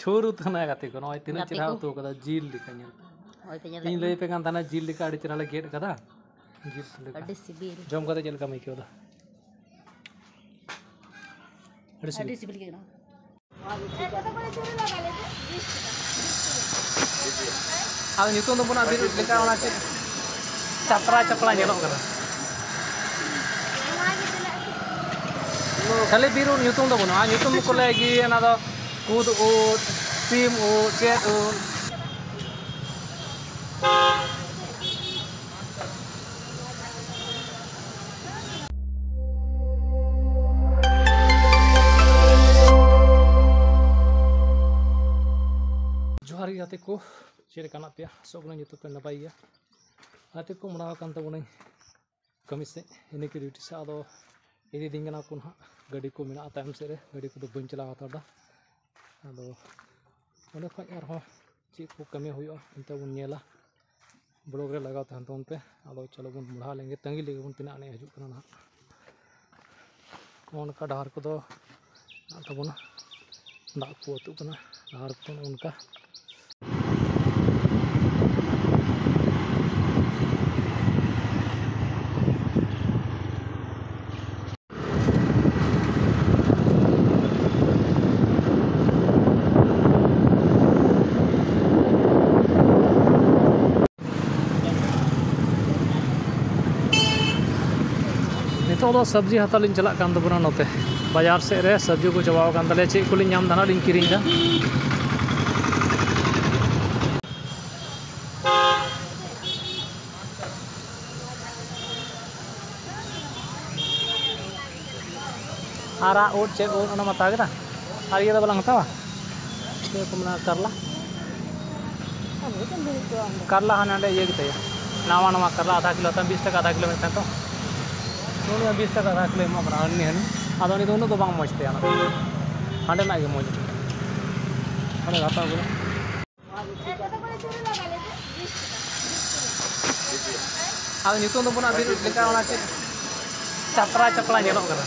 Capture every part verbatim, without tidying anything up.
ᱛᱷᱩᱨ ᱩᱛᱩ ᱱᱟ ᱜᱟᱛᱮ ᱠᱚ, ᱱᱚᱜᱼᱚᱭ ᱛᱤᱱᱟᱹᱜ ᱜᱟᱛᱮ ᱪᱮᱦᱨᱟ ᱠᱚ᱾ ᱩᱛᱩ ᱠᱟᱫᱟ, ᱡᱤᱞ ᱞᱮᱠᱟ ᱧᱮᱞ᱾ ᱦᱳᱭ ᱯᱮ ᱧᱮᱞ ᱤᱧ ᱞᱟᱹᱭ ᱯᱮ ᱠᱟᱱ ᱛᱟᱦᱮᱱᱟ, ᱡᱤᱞ ᱞᱮᱠᱟ ᱟᱹᱰᱤ ᱪᱮᱦᱨᱟ ᱞᱮ ᱜᱮᱫ ᱠᱟᱫᱟ, ᱡᱤᱞ ᱞᱮᱠᱟ᱾ ᱟᱹᱰᱤ ᱥᱤᱵᱤᱞ᱾ ᱡᱚᱢ ᱠᱟᱛᱮ ᱪᱮᱫ ᱞᱮᱠᱟᱢ ᱟᱹᱭᱠᱟᱹᱣ ᱫᱟ? ᱟᱹᱰᱤ ᱥᱤᱵᱤᱞ᱾ ᱟᱹᱰᱤ ᱥᱤᱵᱤᱞ ᱜᱮ ᱠᱟᱱᱟ᱾ ᱟᱫᱚ ᱧᱩᱛᱩᱢ ᱫᱚ ᱵᱟᱹᱱᱩᱜᱼᱟ, ᱵᱤᱨ ᱞᱮᱠᱟ ᱚᱱᱟ ᱪᱮᱫ ᱪᱟᱯᱲᱟ ᱪᱟᱯᱲᱟ ᱧᱮᱞᱚᱜ ᱠᱟᱱᱟ᱾ ᱠᱷᱟᱹᱞᱤ ᱵᱤᱨ ᱩᱫ, ᱧᱩᱛᱩᱢ ᱫᱚ ᱵᱟᱹᱱᱩᱜᱼᱟ᱾ ᱧᱩᱛᱩᱢ ᱠᱚ ᱞᱟᱹᱭ ᱜᱮ, ᱚᱱᱟ ᱫᱚ ᱠᱩᱫ ᱩᱫ, ᱥᱤᱢ ᱩᱫ, ᱪᱮᱫ ᱩᱫ᱾ ᱡᱚᱦᱟᱨ ᱜᱮ ᱜᱟᱛᱮ ᱠᱚ, ᱪᱮᱫ ᱞᱮᱠᱟ ᱢᱮᱱᱟᱜ ᱯᱮᱭᱟ? ᱟᱥᱚᱜ ᱠᱟᱹᱱᱟᱹᱧ ᱡᱚᱛᱚ ᱯᱮ ᱱᱟᱯᱟᱭ ᱜᱮᱭᱟ᱾ ᱜᱟᱛᱮ ᱠᱚ, ᱢᱚᱲᱟ ᱟᱠᱟᱱ ᱛᱟᱵᱚᱱᱟᱹᱧ ᱠᱟᱹᱢᱤ ᱥᱮᱫ, ᱤᱱᱟᱹ ᱠᱤ ᱰᱤᱭᱩᱴᱤ ᱥᱮᱫ᱾ ᱟᱫᱚ ᱤᱫᱤᱭᱮᱫᱤᱧ ᱠᱟᱱᱟ ᱠᱚ ᱱᱟᱦᱟᱜ, ᱜᱟᱹᱰᱤ ᱠᱚ ᱢᱮᱱᱟᱜᱼᱟ ᱛᱟᱭᱚᱢ ᱥᱮᱫ ᱨᱮ, ᱜᱟᱹᱰᱤ ᱠᱚᱫᱚ ᱵᱟᱹᱧ ᱪᱟᱞᱟᱣ ᱦᱟᱛᱟᱲ ᱮᱫᱟ᱾ ᱟᱫᱚ ᱚᱸᱰᱮ ᱠᱷᱚᱱ ᱟᱨᱦᱚᱸ ᱪᱮᱫ ᱠᱚ ᱠᱟᱹᱢᱤ ᱦᱩᱭᱩᱜᱼᱟ, ᱚᱱᱛᱮ ᱵᱚᱱ ᱧᱮᱞᱟ᱾ ᱵᱞᱚᱜ ᱨᱮ ᱞᱟᱜᱟᱣ ᱛᱟᱦᱮᱱ ᱛᱟᱵᱚᱱ ᱯᱮ᱾ ᱟᱫᱚ ᱪᱚᱞᱚ ᱵᱚᱱ ᱢᱚᱲᱟ ᱞᱮᱱᱜᱮ, ᱛᱟᱺᱜᱤ ᱞᱮᱜᱮ ᱵᱚᱱ ᱛᱤᱱᱟᱹᱜ ᱟᱱᱮᱡ ᱦᱤᱡᱩᱜ ᱠᱟᱱᱟ ᱱᱟᱦᱟᱜ᱾ ᱱᱚᱜᱼᱚ ᱱᱚᱝᱠᱟ ᱰᱟᱦᱟᱨ ᱠᱚᱫᱚ ᱢᱮᱱᱟᱜ ᱛᱟᱵᱚᱱᱟ, ᱫᱟᱜ ᱠᱚ ᱟᱹᱛᱩᱜ ᱠᱟᱱᱟ ᱰᱟᱦᱟᱨ ᱠᱚ ᱱᱚᱜᱼᱚ ᱱᱚᱝᱠᱟ᱾ ᱱᱤᱛᱚᱜ ᱫᱚ ᱥᱚᱵᱽᱡᱤ ᱦᱟᱛᱟᱣ ᱞᱤᱧ ᱪᱟᱞᱟᱜ ᱠᱟᱱ ᱛᱟᱵᱚᱱᱟ᱾ ᱱᱚᱛᱮ ᱵᱟᱡᱟᱨ ᱥᱮᱫ ᱨᱮ ᱥᱚᱵᱽᱡᱤ ᱠᱚ ᱪᱟᱵᱟᱣ ᱟᱠᱟᱱ ᱛᱟᱞᱮᱭᱟ, ᱪᱮᱫ ᱠᱚᱞᱤᱧ ᱧᱟᱢ ᱫᱟ ᱱᱟᱜ ᱞᱤᱧ ᱠᱤᱨᱤᱧ ᱫᱟ᱾ ᱟᱨᱟᱜ ᱩᱫ, ᱪᱮᱫ ᱩᱫ, ᱚᱱᱟ ᱢᱟ ᱦᱟᱛᱟᱣ ᱠᱮᱫᱟ᱾ ᱟᱨ ᱤᱭᱟᱹ ᱫᱚ ᱵᱟᱞᱟᱝ ᱦᱟᱛᱟᱣᱟ, ᱪᱮᱫ ᱠᱚ ᱢᱮᱱᱟ, ᱠᱟᱨᱞᱟ᱾ ᱠᱟᱨᱞᱟ ᱦᱟᱱᱮ ᱦᱟᱸᱰᱮ ᱤᱭᱟᱹ ᱜᱮᱛᱟᱭᱟ, ᱱᱟᱣᱟ ᱱᱟᱣᱟ ᱠᱟᱨᱞᱟ, ᱟᱫᱷᱟ ᱠᱤᱞᱳ ᱦᱟᱛᱟᱣ, ᱵᱤᱥ ᱴᱟᱠᱟ ᱟᱫᱷᱟ ᱠᱤᱞᱳ ᱢᱮᱱᱮᱫ ᱛᱟᱦᱮᱸ ᱛᱚ᱾ ᱩᱱᱤ ᱦᱚᱸ ᱵᱤᱥ ᱴᱟᱠᱟ ᱟᱫᱷᱟ ᱠᱤᱞᱳ ᱮᱢᱚᱜ ᱠᱟᱱᱟ, ᱦᱟᱹᱱᱤ ᱦᱟᱹᱱᱤ᱾ ᱟᱫᱚ ᱩᱱᱤ ᱫᱚ ᱩᱱᱟᱹᱜ ᱫᱚ ᱵᱟᱝ ᱢᱚᱡᱽ ᱛᱟᱭᱟ, ᱚᱱᱟ ᱦᱟᱸᱰᱮᱱᱟᱜ ᱜᱮ ᱢᱚᱡᱽ᱾ ᱦᱟᱸᱰᱮ ᱦᱟᱛᱟᱣ ᱠᱮᱫᱟ᱾ ᱟᱫᱚ ᱧᱩᱛᱩᱢ ᱫᱚ ᱵᱟᱹᱱᱩᱜᱼᱟ, ᱵᱤᱨ ᱞᱮᱠᱟ ᱚᱱᱟ ᱪᱮᱫ ᱪᱟᱯᱲᱟ ᱪᱟᱯᱲᱟ ᱧᱮᱞᱚᱜ ᱠᱟᱱᱟ᱾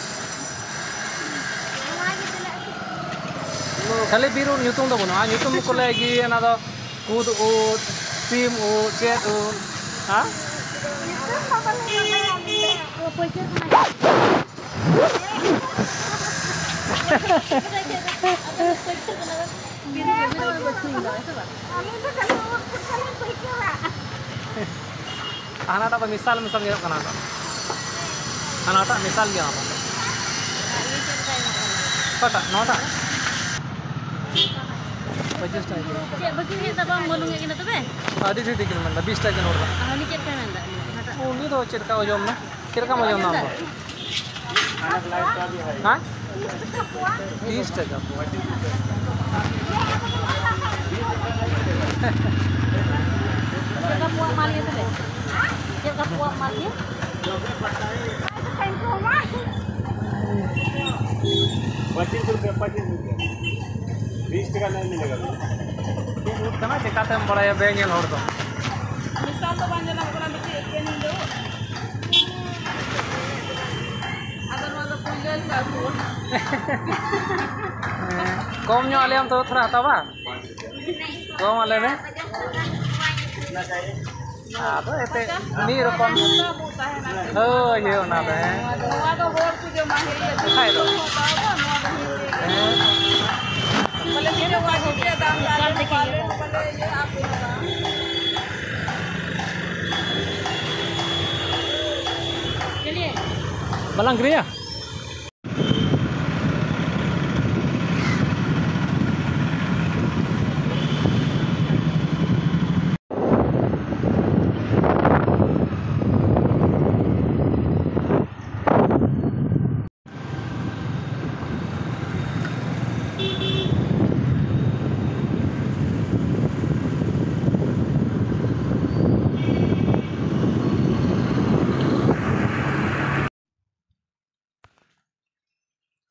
ᱠᱷᱟᱹᱞᱤ ᱵᱤᱨ ᱩᱫ, ᱧᱩᱛᱩᱢ ᱫᱚ ᱵᱟᱹᱱᱩᱜᱼᱟ᱾ ᱧᱩᱛᱩᱢ ᱠᱚ ᱞᱟᱹᱭ ᱜᱮ, ᱚᱱᱟ ᱫᱚ ᱠᱩᱫ ᱩᱫ, ᱥᱤᱢ ᱩᱫ, ᱪᱮᱫ ᱩᱫ, ᱦᱮᱸ? ᱦᱟᱱᱟᱴᱟᱜ ᱫᱚ ᱢᱮᱥᱟᱞ ᱢᱮᱥᱟᱞ ᱧᱮᱞᱚᱜ ᱠᱟᱱᱟ ᱛᱚ᱾ ᱦᱟᱱᱟᱴᱟᱜ ᱢᱮᱥᱟᱞ ᱜᱮᱭᱟ ᱚᱱᱟ ᱫᱚ᱾ ᱚᱠᱟᱴᱟᱜ? ᱱᱚᱣᱟᱴᱟᱜ? ᱯᱚᱸᱪᱤᱥ ᱴᱟᱠᱟ ᱠᱤᱞᱳ᱾ ᱪᱮᱫ ᱵᱟᱹᱠᱤ ᱦᱩᱭᱩᱜ ᱛᱟᱵᱚᱱ ᱵᱟᱹᱞᱩᱝ ᱮᱫ ᱠᱤᱱᱟ ᱛᱚᱵᱮ? ᱟᱹᱰᱤ ᱰᱷᱮᱨ ᱰᱷᱮᱨ ᱠᱤᱱ ᱢᱮᱱᱫᱟ, ᱵᱤᱥ ᱴᱟᱠᱟ ᱠᱤᱱ ᱚᱰᱟᱨ ᱫᱟ᱾ ᱟᱨ ᱩᱱᱤ ᱪᱮᱫ ᱞᱮᱠᱟᱭ ᱢᱮᱱᱫᱟ? ᱩᱱᱤ ᱫᱚ ᱪᱮᱫ ᱞᱮᱠᱟ ᱳᱡᱚᱱ ᱱᱟ? ᱪᱮᱫ ᱞᱮᱠᱟᱢ ᱳᱡᱚᱱ ᱫᱟ ᱟᱢ ᱫᱚ? ᱦᱮᱸ? ᱛᱤᱥ ᱴᱟᱠᱟ ᱯᱚᱣᱟ᱾ ᱪᱮᱫ ᱞᱮᱠᱟ ᱯᱚᱣᱟ ᱮᱢᱟ ᱞᱤᱧᱟ ᱛᱚᱵᱮ? ᱪᱮᱫ ᱞᱮᱠᱟ ᱯᱚᱣᱟ ᱮᱢᱟ ᱞᱤᱧᱟ? ᱯᱚᱸᱪᱤᱥ ᱨᱩᱯᱤᱭᱟ, ᱯᱚᱸᱪᱤᱥ ᱨᱩᱯᱤᱭᱟ᱾ ᱵᱤᱥ ᱴᱟᱠᱟ ᱱᱟᱜ ᱢᱤᱞᱮᱜᱟ᱾ ᱪᱮᱫ ᱩᱫ ᱠᱟᱱᱟ ᱪᱮᱠᱟᱛᱮᱢ ᱵᱟᱲᱟᱭᱟ ᱵᱮ ᱧᱮᱞ ᱦᱚᱲ ᱫᱚ? ᱢᱤᱥᱟᱞ ᱫᱚ ᱵᱟᱝ ᱡᱟᱱᱟᱢ ᱠᱟᱱᱟ, ᱢᱤᱫᱴᱤᱡ ᱮᱠᱮᱱ ᱤᱧ ᱫᱚ᱾ ᱟᱫᱚ ᱱᱚᱣᱟ ᱫᱚ ᱯᱩᱭᱞᱟᱹ ᱞᱮ ᱟᱹᱜᱩᱣᱟ᱾ ᱦᱮᱸ, ᱠᱚᱢ ᱧᱚᱜ ᱟᱞᱮᱭᱟᱢ ᱛᱚᱵᱮ ᱛᱷᱚᱲᱟ ᱦᱟᱛᱟᱣᱟ᱾ ᱠᱚᱢ ᱟᱞᱮ ᱢᱮ᱾ ᱟᱫᱚ ᱮᱱᱛᱮ ᱢᱤᱫ ᱨᱚᱠᱚᱢ᱾ ᱦᱳᱭ, ᱦᱳᱭ, ᱚᱱᱟ ᱫᱚ ᱦᱮᱸ᱾ ᱱᱚᱣᱟ ᱫᱚ ᱦᱚᱲ ᱠᱚ ᱡᱚᱢᱟ, ᱦᱤᱲᱤᱧ ᱟᱹᱫᱤᱧ᱾ ᱠᱷᱟᱡ ᱫᱚ᱾ ᱦᱚᱲ ᱫᱚ ᱱᱚᱣᱟ ᱫᱚ ᱦᱤᱲᱤᱧ ᱟᱹᱫᱤᱧ᱾ ᱦᱮᱸ᱾ ᱵᱚᱞᱮ ᱢᱤᱫᱴᱮᱡ ᱱᱚᱣᱟ ᱜᱮ ᱫᱟᱢ ᱫᱚ ᱟᱞᱮ ᱦᱚᱸ ᱵᱟᱞᱮ ᱤᱭᱟᱹ ᱟᱯᱮ ᱦᱚᱸ ᱵᱟᱝ᱾ ᱵᱟᱞᱟᱝ ᱠᱤᱨᱤᱧᱟ?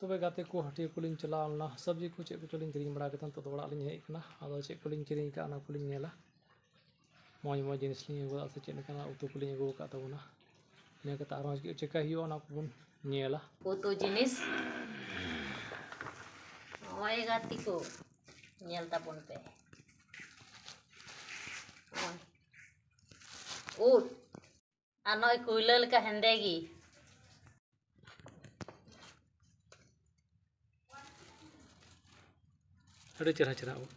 ᱛᱚᱵᱮ ᱜᱟᱛᱮ ᱠᱚ, ᱦᱟᱹᱴᱭᱟᱹ ᱠᱚᱞᱤᱧ ᱪᱟᱞᱟᱣ ᱞᱮᱱᱟ, ᱥᱚᱵᱽᱡᱤ ᱠᱚ ᱪᱮᱫ ᱠᱚᱪᱚᱞᱤᱧ ᱠᱤᱨᱤᱧ ᱵᱟᱲᱟ ᱠᱮᱫᱟ᱾ ᱱᱤᱛᱚᱜ ᱫᱚ ᱚᱲᱟᱜ ᱞᱤᱧ ᱦᱮᱡ ᱟᱠᱟᱱᱟ᱾ ᱟᱫᱚ ᱪᱮᱫ ᱠᱚᱞᱤᱧ ᱠᱤᱨᱤᱧ ᱟᱠᱟᱫᱼᱟ, ᱚᱱᱟ ᱠᱚᱞᱤᱧ ᱧᱮᱞᱟ᱾ ᱢᱚᱡᱽ ᱢᱚᱡᱽ ᱡᱤᱱᱤᱥ ᱞᱤᱧ ᱟᱹᱜᱩ ᱠᱟᱜᱼᱟ, ᱥᱮ ᱪᱮᱫ ᱞᱮᱠᱟᱱᱟᱜ ᱩᱛᱩ ᱠᱚᱞᱤᱧ ᱟᱹᱜᱩ ᱟᱠᱟᱫ ᱛᱟᱵᱚᱱᱟ᱾ ᱤᱱᱟᱹ ᱠᱟᱛᱮ ᱟᱨᱦᱚᱸ ᱪᱮᱫ ᱪᱮᱠᱟᱭ ᱦᱩᱭᱩᱜᱼᱟ, ᱚᱱᱟ ᱠᱚᱵᱚᱱ ᱧᱮᱞᱟ᱾ ᱩᱛᱩ ᱡᱤᱱᱤᱥ᱾ ᱦᱳᱭ ᱜᱟᱛᱮ ᱠᱚ, ᱧᱮᱞ ᱛᱟᱵᱚᱱ ᱯᱮ᱾ ᱱᱚᱜᱼᱚᱭ ᱩᱫ, ᱟᱨ ᱱᱚᱜᱼᱚᱭ ᱠᱩᱭᱞᱟᱹ ᱞᱮᱠᱟ ᱦᱮᱸᱫᱮ ᱜᱮ᱾ ᱟᱹᱰᱤ ᱪᱮᱦᱨᱟ ᱪᱮᱦᱨᱟ ᱩᱫ᱾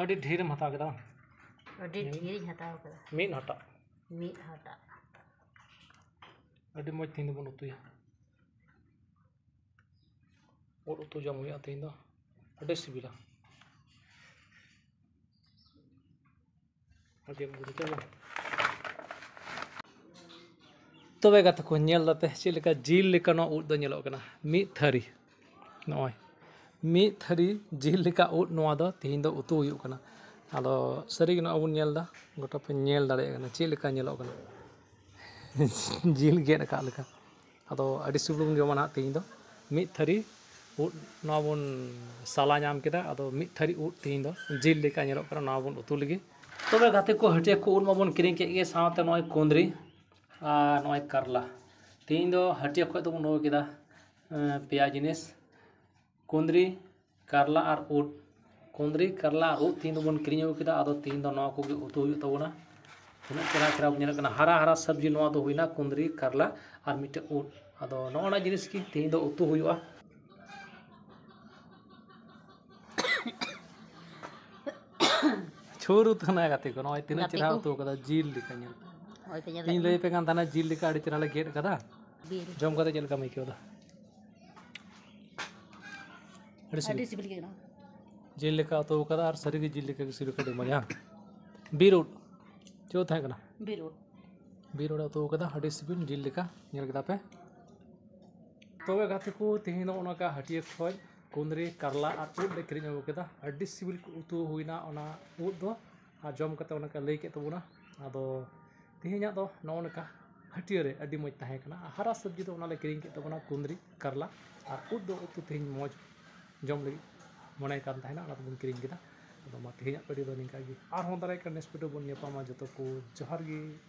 ᱟᱹᱰᱤ ᱰᱷᱮᱨᱮᱢ ᱦᱟᱛᱟᱣ ᱠᱮᱫᱟ ᱵᱟᱝ? ᱟᱹᱰᱤ ᱰᱷᱮᱨᱤᱧ ᱦᱟᱛᱟᱣ ᱠᱮᱫᱟ᱾ ᱢᱤᱫ ᱦᱟᱴᱟᱜ᱾ ᱢᱤᱫ ᱦᱟᱴᱟᱜ᱾ ᱟᱹᱰᱤ ᱢᱚᱡᱽ ᱛᱮᱦᱮᱧ ᱫᱚᱵᱚᱱ ᱩᱛᱩᱭᱟ᱾ ᱩᱫ ᱩᱛᱩ ᱡᱚᱢ ᱦᱩᱭᱩᱜᱼᱟ ᱛᱮᱦᱮᱧ ᱫᱚ᱾ ᱟᱹᱰᱤ ᱥᱤᱵᱤᱞᱟ᱾ ᱟᱹᱰᱤ ᱢᱚᱡᱽ ᱟᱹᱭᱠᱟᱹᱣ ᱮᱱᱟ᱾ ᱛᱚᱵᱮ ᱜᱟᱛᱮ ᱠᱚ, ᱧᱮᱞ ᱫᱟᱯᱮ ᱪᱮᱫ ᱞᱮᱠᱟ ᱡᱤᱞ ᱞᱮᱠᱟ ᱱᱚᱣᱟ ᱩᱫ ᱫᱚ ᱧᱮᱞᱚᱜ ᱠᱟᱱᱟ? ᱢᱤᱫ ᱛᱷᱟᱹᱨᱤ, ᱱᱚᱜᱼᱚᱭ ᱢᱤᱫ ᱛᱷᱟᱹᱨᱤ ᱡᱤᱞ ᱞᱮᱠᱟ ᱩᱫ ᱱᱚᱣᱟ ᱫᱚ ᱛᱮᱦᱮᱧ ᱫᱚ ᱩᱛᱩ ᱦᱩᱭᱩᱜ ᱠᱟᱱᱟ᱾ ᱟᱫᱚ ᱥᱟᱹᱨᱤ ᱜᱮ ᱱᱚᱜᱼᱚᱭ ᱵᱚᱱ ᱧᱮᱞ ᱮᱫᱟ, ᱜᱚᱴᱟ ᱯᱮ ᱧᱮᱞ ᱫᱟᱲᱮᱭᱟᱜ ᱠᱟᱱᱟ ᱪᱮᱫ ᱞᱮᱠᱟ ᱧᱮᱞᱚᱜ ᱠᱟᱱᱟ᱾ ᱡᱤᱞ ᱜᱮᱫ ᱟᱠᱟᱫ ᱞᱮᱠᱟ᱾ ᱟᱫᱚ ᱟᱹᱰᱤ ᱥᱤᱵᱤᱞ ᱵᱚᱱ ᱡᱚᱢᱟ ᱱᱟᱦᱟᱜ ᱛᱮᱦᱮᱧ ᱫᱚ᱾ ᱢᱤᱫ ᱛᱷᱟᱹᱨᱤ ᱩᱫ ᱱᱚᱣᱟ ᱵᱚᱱ ᱥᱟᱞᱟ ᱧᱟᱢ ᱠᱮᱫᱟ᱾ ᱟᱫᱚ ᱢᱤᱫ ᱛᱷᱟᱹᱨᱤ ᱩᱫ ᱛᱮᱦᱮᱧ ᱫᱚ ᱡᱤᱞ ᱞᱮᱠᱟ ᱧᱮᱞᱚᱜ ᱠᱟᱱᱟ, ᱱᱚᱣᱟ ᱵᱚᱱ ᱩᱛᱩ ᱞᱟᱹᱜᱤᱫ᱾ ᱛᱚᱵᱮ ᱜᱟᱛᱮ ᱠᱚ, ᱦᱟᱹᱴᱭᱟᱹ ᱠᱚ ᱩᱫ ᱢᱟᱵᱚᱱ ᱠᱤᱨᱤᱧ ᱠᱮᱫ ᱜᱮ, ᱥᱟᱶᱛᱮ ᱱᱚᱜᱼᱚᱭ ᱠᱩᱸᱫᱽᱨᱤ ᱟᱨ ᱱᱚᱜᱼᱚᱭ ᱠᱟᱨᱞᱟ᱾ ᱛᱮᱦᱮᱧ ᱫᱚ ᱦᱟᱹᱴᱭᱟᱹ ᱠᱷᱚᱱ ᱫᱚᱵᱚᱱ ᱟᱹᱜᱩ ᱠᱮᱫᱟ, ᱮᱸ, ᱯᱮᱭᱟ ᱡᱤᱱᱤᱥ, ᱠᱩᱸᱫᱽᱨᱤ, ᱠᱟᱨᱞᱟ ᱟᱨ ᱩᱫ᱾ ᱠᱩᱸᱫᱽᱨᱤ, ᱠᱟᱨᱞᱟ ᱟᱨ ᱩᱫ ᱛᱮᱦᱮᱧ ᱫᱚᱵᱚᱱ ᱠᱤᱨᱤᱧ ᱟᱹᱜᱩ ᱠᱮᱫᱟ᱾ ᱟᱫᱚ ᱛᱮᱦᱮᱧ ᱫᱚ ᱱᱚᱣᱟ ᱠᱚᱜᱮ ᱩᱛᱩ ᱦᱩᱭᱩᱜ ᱛᱟᱵᱚᱱᱟ᱾ ᱛᱤᱱᱟᱹᱜ ᱪᱮᱦᱨᱟ ᱪᱮᱦᱨᱟ ᱧᱮᱞᱚᱜ ᱠᱟᱱᱟ, ᱦᱟᱨᱟ ᱦᱟᱨᱟ ᱥᱚᱵᱽᱡᱤ ᱱᱚᱣᱟ ᱫᱚ ᱦᱩᱭᱱᱟ ᱠᱩᱸᱫᱽᱨᱤ, ᱠᱟᱨᱞᱟ ᱟᱨ ᱢᱤᱫᱴᱮᱡ ᱩᱫ᱾ ᱟᱫᱚ ᱱᱚᱜᱼᱚ ᱱᱟ ᱡᱤᱱᱤᱥ ᱜᱮ ᱛᱮᱦᱮᱧ ᱫᱚ ᱩᱛᱩ ᱦᱩᱭᱩᱜᱼᱟ᱾ ᱪᱷᱩᱨ ᱩᱛᱩ ᱱᱟ ᱜᱟᱛᱮ ᱠᱚ, ᱱᱚᱜᱼᱚᱭ ᱛᱤᱱᱟᱹᱜ ᱜᱟᱛᱮ ᱪᱮᱦᱨᱟ ᱠᱚ᱾ ᱩᱛᱩ ᱠᱟᱫᱟ, ᱡᱤᱞ ᱞᱮᱠᱟ ᱧᱮᱞ᱾ ᱦᱳᱭ ᱯᱮ ᱧᱮᱞ ᱤᱧ ᱫᱟᱲᱮᱭᱟᱜ ᱞᱟᱹᱭ ᱟᱯᱮ ᱠᱟᱱ ᱛᱟᱦᱮᱱᱟ ᱡᱤᱞ ᱞᱮᱠᱟ ᱟᱹᱰᱤ ᱪᱮᱦᱨᱟ ᱞᱮ ᱜᱮᱫ ᱠᱟᱫᱟ᱾ ᱵᱤᱨ᱾ ᱡᱚᱢ ᱠᱟᱛᱮ ᱪᱮᱫ ᱞᱮᱠᱟᱢ ᱟᱹᱭᱠᱟᱹᱣ ᱫᱟ? ᱟᱹᱰᱤ ᱥᱤᱵᱤᱞ᱾ ᱟᱹᱰᱤ ᱥᱤᱵᱤᱞ ᱜᱮ ᱠᱟᱱᱟ᱾ ᱡᱤᱞ ᱞᱮᱠᱟ ᱩᱛᱩ ᱠᱟᱫᱟ ᱟᱨ ᱥᱟᱹᱨᱤ ᱜᱮ ᱡᱤᱞ ᱞᱮᱠᱟ ᱜᱮ ᱥᱤᱵᱤᱞ, ᱟᱹᱰᱤ ᱢᱚᱡᱟ᱾ ᱵᱤᱨ ᱩᱫ᱾ ᱪᱮᱫ ᱩᱫ ᱛᱟᱦᱮᱸ ᱠᱟᱱᱟ? ᱵᱤᱨ ᱩᱫ᱾ ᱵᱤᱨ ᱩᱫ ᱩᱛᱩ ᱠᱟᱫᱟ, ᱟᱹᱰᱤ ᱥᱤᱵᱤᱞ ᱡᱤᱞ ᱞᱮᱠᱟ, ᱧᱮᱞ ᱠᱮᱫᱟ ᱯᱮ᱾ ᱛᱚᱵᱮ ᱜᱟᱛᱮ ᱠᱚ, ᱛᱮᱦᱮᱧ ᱫᱚ ᱚᱱᱠᱟ ᱦᱟᱹᱴᱭᱟᱹ ᱠᱷᱚᱡ ᱠᱩᱸᱫᱽᱨᱤ, ᱠᱟᱨᱞᱟ ᱟᱨ ᱩᱫ ᱞᱮ ᱠᱤᱨᱤᱧ ᱟᱹᱜᱩ ᱠᱮᱫᱟ᱾ ᱟᱹᱰᱤ ᱥᱤᱵᱤᱞ ᱠᱚ ᱩᱛᱩ ᱦᱩᱭᱱᱟ ᱚᱱᱟ ᱩᱫ ᱫᱚ, ᱟᱨ ᱡᱚᱢ ᱠᱟᱛᱮ ᱚᱱᱟ ᱠᱚ ᱞᱟᱹᱭ ᱠᱮᱫ ᱛᱟᱵᱚᱱᱟ᱾ ᱟᱫᱚ ᱛᱮᱦᱮᱧᱟᱜ ᱫᱚ ᱱᱚᱜᱼᱚ ᱱᱚᱝᱠᱟ ᱦᱟᱹᱴᱭᱟᱹ ᱨᱮ ᱟᱹᱰᱤ ᱢᱚᱡᱽ ᱛᱟᱦᱮᱸ ᱠᱟᱱᱟ᱾ ᱟᱨ ᱦᱟᱨᱟ ᱥᱚᱵᱽᱡᱤ ᱫᱚ ᱚᱱᱟ ᱞᱮ ᱠᱤᱨᱤᱧ ᱠᱮᱫ ᱛᱟᱵᱚᱱᱟ, ᱠᱩᱸᱫᱽᱨᱤ, ᱠᱟᱨᱞᱟ ᱟᱨ ᱩᱫ ᱫᱚ ᱩᱛᱩ ᱛᱮᱦᱮᱧ ᱢᱚᱡᱽ ᱡᱚᱢ ᱞᱟᱹᱜᱤᱫ ᱢᱚᱱᱮ ᱠᱟᱱ ᱛᱟᱦᱮᱱᱟ, ᱚᱱᱟ ᱛᱮᱵᱚᱱ ᱠᱤᱨᱤᱧ ᱠᱮᱫᱟ᱾ ᱟᱫᱚ ᱢᱟ ᱛᱮᱦᱮᱧᱟᱜ video ᱫᱚ ᱱᱤᱝᱠᱟ ᱜᱮ, ᱟᱨᱦᱚᱸ ᱫᱟᱨᱟᱭ ᱠᱟᱱ next video ᱵᱚᱱ ᱧᱟᱯᱟᱢᱟ᱾ ᱡᱚᱛᱚ ᱠᱚ ᱡᱚᱦᱟᱨ ᱜᱮ᱾